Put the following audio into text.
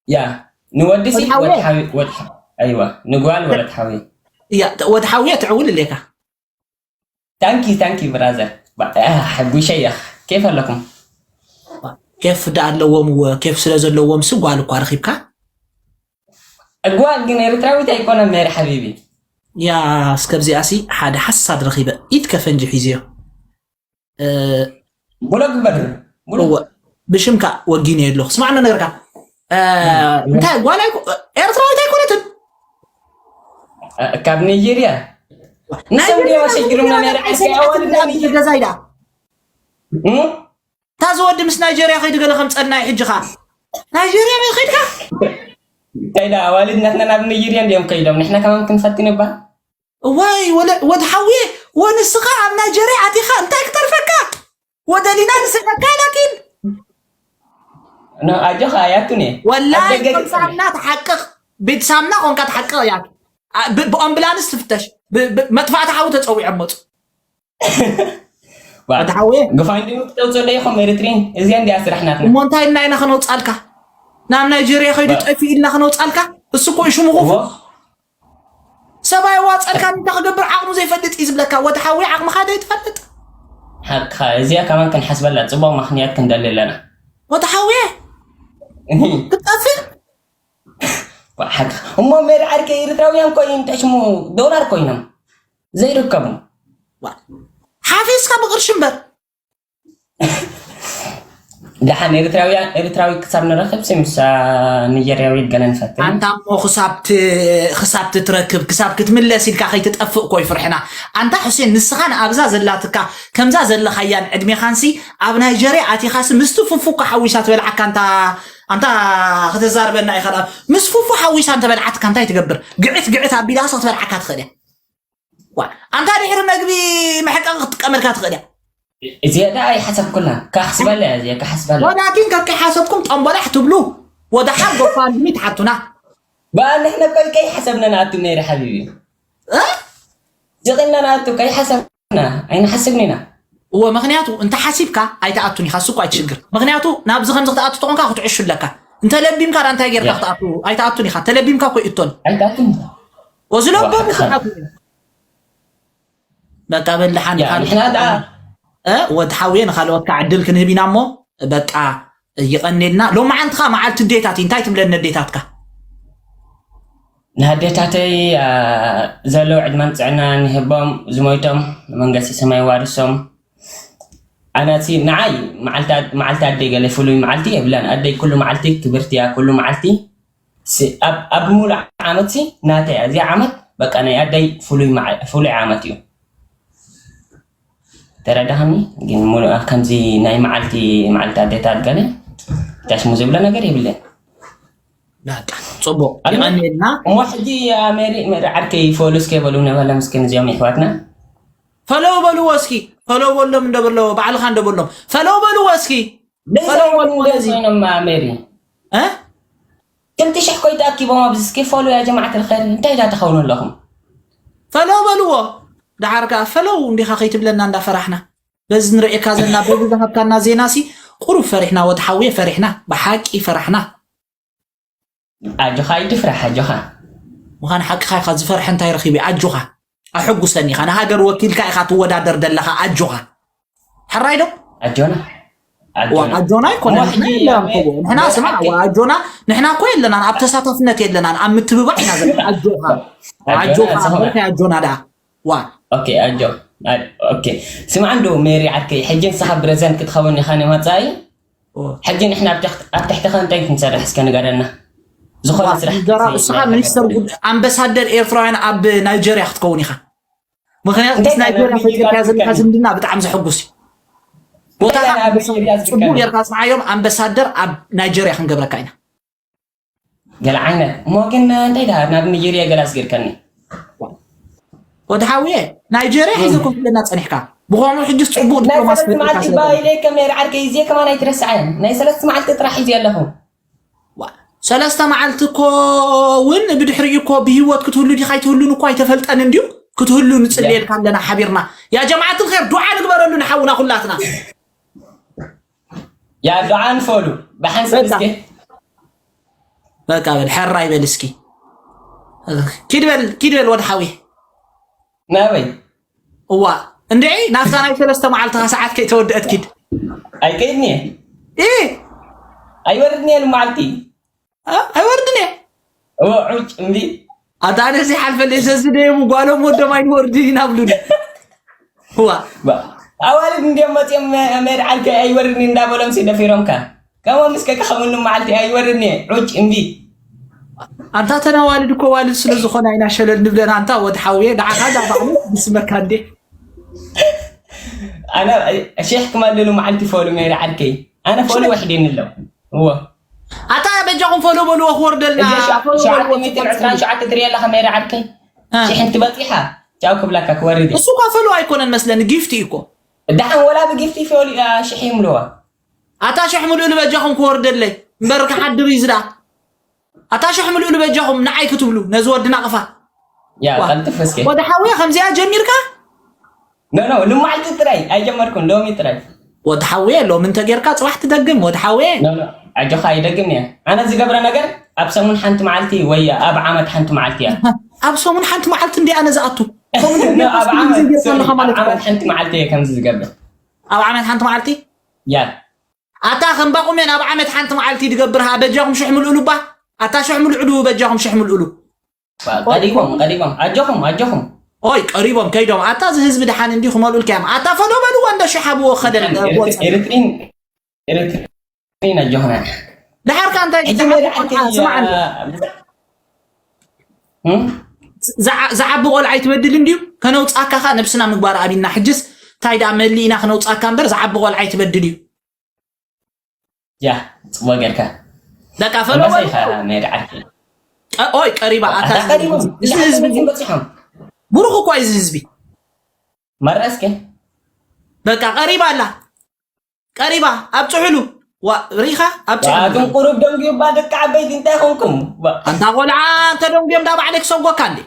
ያ ንወዲ ሲ ወዲ ሓዊ ወዲ ሓዊ ወዲ ሓዊ ኣይዋ ንጓል ወለድ ሓዊ ያ ወዲ ሓውየ ትዕውል እሌካ ታንኪ ታንኪ ብራዘር ሕጉሸ ኢኻ ኬፍ ኣለኩም ኬፍ ዳ ኣለዎም እወ ኬፍ ስለ ዘለዎም ሲ ጓል እኳ ረኺብካ ጓል ግን ኤርትራዊት ኣይኮነን ሜሪ ሓቢቢ ያ እስከብዚኣ ሲ ሓደ ሓሳድ ረኺበ ኢድ ከፈንጂ ሒዝዮ ብሎ ግበር ብሎ እወ ብሽምካ ወጊነ የለኹ ስማዕና ነገርካ እ፣ እንታይ ጓል ኣይኮ- ኤርትራዊት ኣይኮነትን ካብ ናይጄሪያ ንሶም ድዮም ኣሸጊሮምና ሜሪ ዓርኪ ኣዋልድ ናይ ናይጄሪያ ገዛ ኢዳ እም? እታ ዝወዲ ምስ ናይጀርያ ከይዱ ገለ ከምፀልና እዩ ሕጂ ኸዓ ናይጀርያ መ ከይድካ እንታይ ዳ ኣዋልድ ናትና ናብ ናይጄሪያ እንድዮም ከይዶም ንሕና ከማን ክንፈትን እባ ወይ ወለ- ወድ ሓውየ ወንስኻ ኣብ ናይጀርያ ኣቲኻ እንታይ ክተርፈካ ወደሊና ንስሕቀካ ላኪን ኖ ኣጆኻ ኣያቱን እየ ወላሂ ኣብ ደገ ከም ሳምና ትሓቅቕ ቤት ሳምና ኮንካ ትሓቅቕ እያ ብ- ብኣምቡላንስ ትፍተሽ ብ- ብ- መጥፋእቲ ሓዊ ተፀዊዖም መፁ ወድ ሓውየ ግፋንዲኑ ክተውፅእ ዶ ኢኹም ኤርትሪን እዚኣ እንዲያ ስራሕ ናትና እሞ እንታይ ኢልና ኢና ከነውፃልካ ናብ ናይጀርያ ከይዱ ጠፊኡ ኢልና ከነውፃልካ እሱ እኮ እዩ ሽሙ ክፉ ሰብኣይ ዋፀልካ እንታይ ክገብር ዓቕሙ ዘይፈልጥ እዩ ዝብለካ ወዲ ሓዊ ዓቕምኻ ዶ ትፈልጥ ሓቅኻ እዚኣ ከማን ክንሓስበላ ፅቡቅ ምክንያት ክንደሊ ኣለና ወዲ ሓዊ ክትጠፍእ ሓቅኻ እሞ ሜሪ ዓርከይ ኤርትራውያን ኮይኖም እንታይ ሽሙ ዶላር ኮይኖም ዘይርከቡ ሓፊዝካ ብቅርሺ እምበር ደሓን ኤርትራውያን ኤርትራዊ ክሳብ ንረክብ ሲ ምስ ናይጀርያዊት ገለ ንፈትን ኣንታ እሞ ክሳብ ት- ክሳብ ትትረክብ ክሳብ ክትምለስ ኢልካ ከይትጠፍእ ኮይ ፍርሕና ኣንታ ሕሴን ንስኻ ንኣብዛ ዘላትካ ከምዛ ዘለኻያን ዕድሜኻንሲ ኣብ ናይጀርያ ኣቲኻሲ ምስቲ ፍፉ እኳ ሓዊሳ ትበልዓካ ኣንታ ኣንታ ከተዛርበና ኢኻ ደኣ ምስ ፍፉ ሓዊሳ እንተበልዓትካ እንታይ ትገብር ግዕት ግዕት ኣቢላስ ክትበልዓካ ትኽእል እያ ዋ፣ ኣንታ ድሕሪ መግቢ መሕቀቂ ክትጥቀመልካ ትኽእል እያ። እዚኣ ደኣ ኣይሓሰብኩላን። ካሕስበላ እያ እዚኣ ካሕስበላ። ወላኪን ከከይሓሰብኩም ጠምበላሕ ትብሉ ወደ ሓር ጎፋንድሚ ትሓቱና። በኣ ንሕነ እኮ ከይሓሰብና ንኣቱ ነይረ ሓቢቢ። እ? ዝቕና ንኣቱ ከይሓሰብና ኣይንሓስብን ኢና። እወ ምኽንያቱ እንተ ሓሲብካ ኣይትኣቱን ኢኻ እሱ እኮ ኣይትሽግር ምኽንያቱ ናብዚ ከምዚ ክትኣቱ ተኾንካ ክትዕሹ ኣለካ እንተ ለቢምካ ዳ እንታይ ጌርካ ክትኣቱ ኣይትኣቱን ኢኻ እንተ ለቢምካ እኮ ይእቶን ኣይትኣቱን ወዝለቦም ክትኣቱ በቃ በል ደሓን ያ፣ ንሕና ደኣ እ፣ ወዲ ሓውየ ንኻልኦትካ ዕድል ክንህብ ኢና እሞ በቃ ይቐኔልና ሎማዓንቲ ኸዓ መዓልቲ ኣዴታት እዩ እንታይ ትብለኒ ኣዴታትካ ንኣዴታተይ ኣ፣ ዘለዉ ዕድመን ጥዕናን ይህቦም ዝሞይቶም ንመንገስቲ ሰማይ ዋርሶም ኣነሲ ንዓይ መዓልቲ ኣድ- መዓልቲ ኣደይ ገለ ፍሉይ መዓልቲ የብላን ኣደይ ኩሉ መዓልቲ ክብርቲ እያ ኩሉ መዓልቲ ሲ- ኣብ ኣብ ሙሉእ ዓመት ሲ ናተይ እያ። እዚኣ ዓመት በቃ ናይ ኣደይ ፍሉይ መዓ- ፍሉይ ዓመት እዩ። ተረዳኸኒ? ግን ሙሉእ ኣብ ከምዚ ናይ መዓልቲ መዓልቲ ኣዴታት ገለ ታሽሙ ዝብሎ ነገር የብለን። በቃ ጽቡቅ ኣነ- ይቐንየልና። እሞ ሕጂ ያ ሜሪ ሜሪ ዓርከይ ፎሎ እስከ በሉ ነበለ ምስኪን እዚኦም ይሕዋትና ፈለው በልዎ እስኪ ፈለው በሎም እንደበሎ ባዕልኻ እንደበሎም ፈለው በልዎ እስኪ ፈለው በልዎ ነዚ ኮይኖም ሜሪ እ ክልተ ሽሕ ኮይ ተኣኪቦም ኣብዚ እስኪ ፎሎ ያ ጀማዓት ልኸይር እንታይ ዳ ትኸውን ኣለኹም ፈለው በልዎ ደሓር ከኣ ፈለው እንዲኻ ከይትብለና እንዳፈራሕና በዚ ንርእየካ ዘለና በዚ ዝሃብካና ዜና ሲ ቁሩብ ፈሪሕና ወዲ ሓውየ ፈሪሕና ብሓቂ ፈራሕና ኣጆኻ ኣይትፍራሕ ኣጆኻ ምዃን ሓቅኻ ኢኻ ዝፈርሐ እንታይ ረኺቡ ኣጆኻ ኣሐጉሰኒ ኢኻ ንሃገር ወኪልካ ኢኻ ትወዳደር ዘለኻ ኣጆኻ ሕራይ ዶ ኣጆና ኣጆና ኣይኮነ ንሕና ስማ ኣጆና ንሕና እኮ የለናን ኣብ ተሳታፍነት የለናን ኣብ ምትብባዕ ኢና ዘለና ኣጆኻ ኣጆኻ ኣጆና ዳ ዋ ኦኬ ኣጆ ኦኬ ስማዕ እንዶ ሜሪ ዓርከይ ሕጂ ንስኻ ብረዘንት ክትኸውን ኢኻ ናይ ወፃኢ ሕጂ ንሕና ኣብ ትሕትኻ እንታይ ክንሰርሕ እስከ ንገረና ዝኾነ ስራሕ እስኻ ሚኒስተር ኣምበሳደር ኤርትራውያን ኣብ ናይጀርያ ክትከውን ኢኻ ምክንያቱ ምስ ናይጀርያ ከይትከያ ዘለና ዝምድና ብጣዕሚ ዘሐጉስ እዩ ቦታካ ጽቡቅ ጌርካ ጽንዓዮም ኣምበሳደር ኣብ ናይጀርያ ክንገብረካ ኢና ገለ ዓይነት እሞ ግን እንታይ ዳ ናብ ኒጀርያ ገለ ኣስጊርከኒ ወዲ ሓውየ ናይጀርያ ሒዘ ኮፍ ኢለና ጸኒሕካ ብኸምኡ ሕጂ ጽቡቅ ዲፕሎማሲ ኢለይ ከም ናይ ዓርከይ እዚየ ከማን ኣይትረስዓየን ናይ ሰለስተ መዓልቲ ጥራሕ ሒዘ ኣለኹ ሰለስተ መዓልቲ እኮ እውን ብድሕሪኡ እኮ ብሂወት ክትህሉ ዲኻ ኣይትህሉን እኮ ኣይተፈልጠን እንድዩ ክትህሉ ንጽልየልካ ኣለና ሓቢርና ያ ጀማዓት ኸር ዱዓ ንግበረሉ ንሓውና ኩላትና ያ ዱዓ ንፈሉ ብሓንሳብ እስኪ በቃ በል፣ ሕራይ በል እስኪ። ኪድ በል፣ ኪድ በል ወድ ሓዊ። ናበይ? እዋ፣ እንድዒ ናብታ ናይ ሰለስተ መዓልትኻ ሰዓት ከይተወደአት ኪድ። ኣይከይድን እየ። ኢ ኣይወርድን እየ ንመዓልቲ። ኣ፣ ኣይወርድን እየ። እዎ፣ ዑጭ እምቢ። ኣታ ኣነ ዘይሓልፈለይ ዘዝደየሙ ጓሎም ወዶም ኣይንወርድን ኢና ብሉኒ። እዋ። ባ- ኣዋልድ እንዲኦም መፂኦም መ- መድዓልከ ኣይወርድን እንዳበሎም ሲ ደፊሮምካ። ከምኦም እስከ ክኸውን መዓልቲ ኣይወርድን እየ። ዑጭ እምቢ። ኣንታ ተን ኣዋልድ እኮ ዋልድ ስለ ዝኾና ኢና ሸለል ንብለን። ኣንታ ወድ ሓውየ፣ ደዓኻ ዳ ባዕሉ ዝስመካ እንዴ? ኣነ ሺሕ ክመልሉ መዓልቲ ፈሉ መድዓልከይ። ኣነ ፈሉ ወሕዲን ኣሎ። እዎ። ኣታ በጃኹም ፈሎ በልዎ ክወርደልና። እዚ ሸ- ፈሎ ሸውዓተ በልዎ ሚእትን ዕስራን ሸውዓተ ትሪኢ ኣለኻ መድዓልከይ። እ። ሽሕ እንትበፂሓ ቻው ክብላካ ክወርድ እዩ። እሱ እኳ ፈሎ ኣይኮነን መስለኒ፣ ጊፍት እዩ እኮ። ደሓን ወላ ብጊፍቲ ፈሉ እያ ሽሕ ይምልዋ። ኣታ ሽሕ ምልኡሉ በጃኹም ክወርደለይ እምበር ክሓድር እዩ ዝዳ። ኣታ ሽሕ ምልኡሉ በጃኹም ንዓይ ክትብሉ ነዚ ወዲ ናቕፋ። ያ ዋ። ቀልጥፍ እስኪ። ወዲ ሓውየ ከምዚኣ ጀሚርካ? ኖ ኖ ንመዓልቲ ጥራይ ኣይጀመርኩን ሎሚ ጥራይ። ወዲ ሓውየ ሎሚ እንተጌርካ ጽባሕ ትደግም ወዲ ሓውየ። ኖ ኖ ኣጆኻ ይደግም እየ። ኣነ ዝገብረ ነገር ኣብ ሰሙን ሓንቲ መዓልቲ ወይ ኣብ ዓመት ሓንቲ መዓልቲ እያ። ኣብ ሰሙን ሓንቲ መዓልቲ እንዲ ኣነ ዝኣቱ። ከምኡ እንተ ኖ ጌርካ ኣብ ስግሪ ዓመት ዘይጌርካ ሶሪ ኣለኻ ማለት ኣብ ዓመት እዩ። ሓንቲ መዓልቲ እየ ከምዚ ዝገብር። ኣብ ዓመት ሓንቲ መዓልቲ? ያ ኣታ ከም ባቑሜን ኣብ ዓመት ሓንቲ መዓልቲ ድገብርሃ በጃኹም ሽሕ ምልኡሉ እባ። ኣታ ሽሕ ምልኡሉ በጃኹም ሽሕ ምልኡሉ። ቀሪቦም ቀሪቦም ኣጆኹም ኣጆኹም። ኦይ ቀሪቦም ከይዶም ኣታ እዚ ህዝቢ ደሓን እንዲ ክመልኡልካ እዮም። ኣታ ፈሎ በልዎ እንደ ሽሕ ኣብዎ ከደ ኤርትሪን ኤርትሪን ኣጆኹም። ድሓርካ እንታይ ሕጂ ዝዓቢ መድዓልቲ ቆልዓ ስማዕ እንዲ። ዝዓ- ዝዓቢ ቆልዓ ይትበድል እንድዩ። ከነውፃካ ካ ነብስና ምግባር ኣብና ሕጅስ እንታይ ደኣ መሊእና ክነውፃካ እምበር ዝዓቢ ቆልዓ ይትበድል እዩ። ያ ጽቡቅ ጌርካ በቃ ፈሎ ኣባሰይ በል። ካ መድዓልቲ ቀ- ኦይ ቀሪባ ኣታ ኣታ ቀሪቦም እዚ ህዝቢ እዚ በጽሖም ብሩኽ እኳ እዩ እዚ ህዝቢ። መረስከ በቃ ቀሪባ ኣላ ቀሪባ ኣብፅሑሉ። ዋ ሪኢኻ ኣብፅሑሉ። ኣቱም ቁሩብ ደንጉዩ እባ ደቂ ዓበይቲ እንታይ ኾንኩም? ዋ፣ ኣንታ ቆልዓ እንተ ደንጉዮም ዳ ባዕለይ ክሰጎካ እንዴ?